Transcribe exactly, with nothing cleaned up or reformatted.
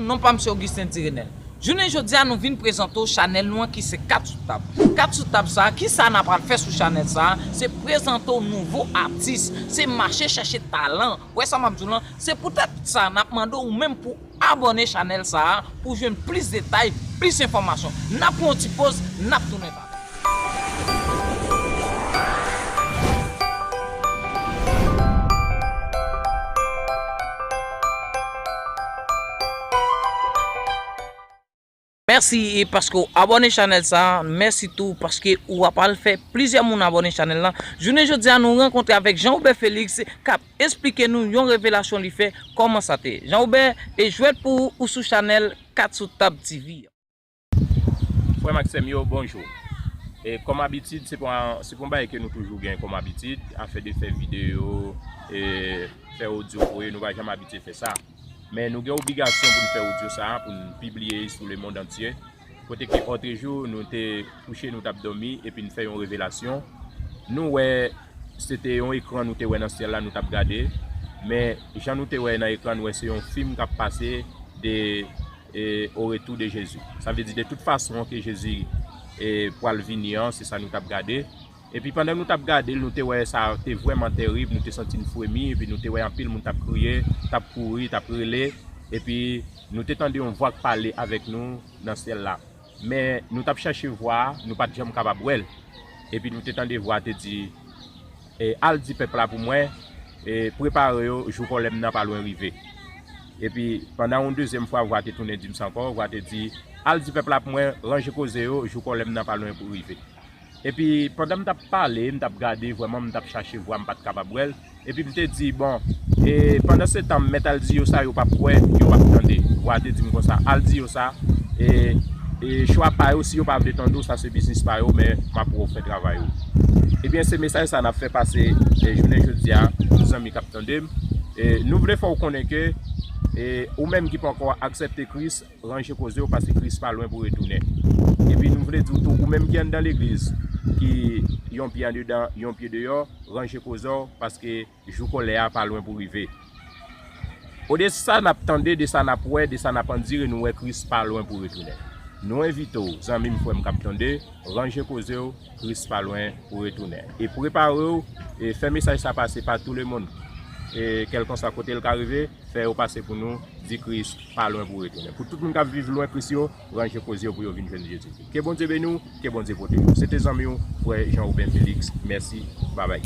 Non pa m se Augustin Direnel. Jounen jodi a nou vin prezante w chanèl nou an ki se Kat sou tab. Kat sou tab sa a, kisa n ap al fè sou chanèl sa a? Se prezante w nouvo atis, se mache chèche talan. Wè sa m ap di w lan? Se poutèt sa n ap mande w menm pou abòne chanèl sa a pou jwenn plis detay, plis enfòmasyon. N ap pran yon ti poz, n ap tounen pale. Mèsi paske w abòne chanèl sa a. Mèsi tou paske ou ap al fè plizyè moun abòne chanèl lan. Jounen jodi a nou rankontre avèk Jean Aubert Félix k ap esplike nou yon revelasyon li fè, kòman sa te ye. Jean Aubert, e jwèt pou ou, ou sou chanèl Kat sou tab T V. Frè m ak sè m yo, bonjou. E kòm abitid, se pa, se pa yon bagay ke nou toujou gen kòm abitid, afè de fè videyo, e fè odyo voye, nou pa janm abitye fè sa. Men nou gen obligasyon pou n fè odyo sa a, pou n pibliye l sou lemonn antye. Kote ke òtrejou, nou te kouche, nou t ap dòmi, epi n fè yon revelasyon. Nou wè, se te yon ekran nou te wè nan syèl la, nou t ap gade. Men, jan nou te wè nan ekran, nou wè se yon fim k ap pase de e, au retour de Jésus. Sa vle di de tout fason ke Jezi e, pral vini an, se sa nou t ap gade. Epi pandan nou t ap gade l, nou te wè sa te vrèman terib, nou te santi n fremi, epi nou te wè anpil moun t ap kriye, t ap kouri, t ap rele, epi nou te tande yon vwa k pale avèk nou nan syèl la. Men nou t ap chèche vwa a, nou pa t janm kapab wè l. Epi nou te tande vwa a te di, e, al di pèp la pou mwen, e, prepare yo, jou kòlè m nan pa lwen rive. Epi, pandan yon dezyèm fwa, vwa te tounen di m sa ankò, vwa te di, al di pèp la pou mwen, ranje koze yo, jou kòlè m nan pa lwen pou rive. Epi, pandan m t ap pale, m t ap gade, vrèman, m t ap chache vwa, m pa t kapab wè l. Epi m te di, bon, e pandan se tan m mèt al di yo sa, yo p ap kwè, yo p ap tande. Vwa te di m konsa, al di yo sa, e, e chwa pa yo, si yo pa vle tande w, sa se biznis pa yo, men m ap wè w fè travay ou. Ebyen, se mesaj sa n ap fè pase, e, jounen jodi a, tout zanmi k ap tande m. E, nou vle fè w konnen ke, e, ou menm ki poko aksepte Kris, ranje koze w, paske Kris pa lwen pou retounen. Epi nou vle di w tou, ou menm ki anndan legliz, ki yon pye andedan, yon pye deyò, ranje koze w, paske jou kòlè a pa lwen pou rive. Ode sa n ap tande, de sa n ap wè, de sa n ap andire, nou wè Kris pa lwen pou retounen. Nou envite w, zanmi m, frè m k ap tande, ranje koze w, Kris pa lwen pou retounen. E prepare w, e fè mesaj sa pase pa tout lemonn. E kèlkanswa kote l ka rive, fè yo pase pou nou, di Kris pa lwen pou retounen. Pou tout moun k ap viv lwen Kris yo, ranje koze yo pou yo vin jwenn Jezi. Ke Bondye beni w, ke Bondye pwoteje w. Se te zanmi w, frè Jean Aubert Félix. Mèsi, babay.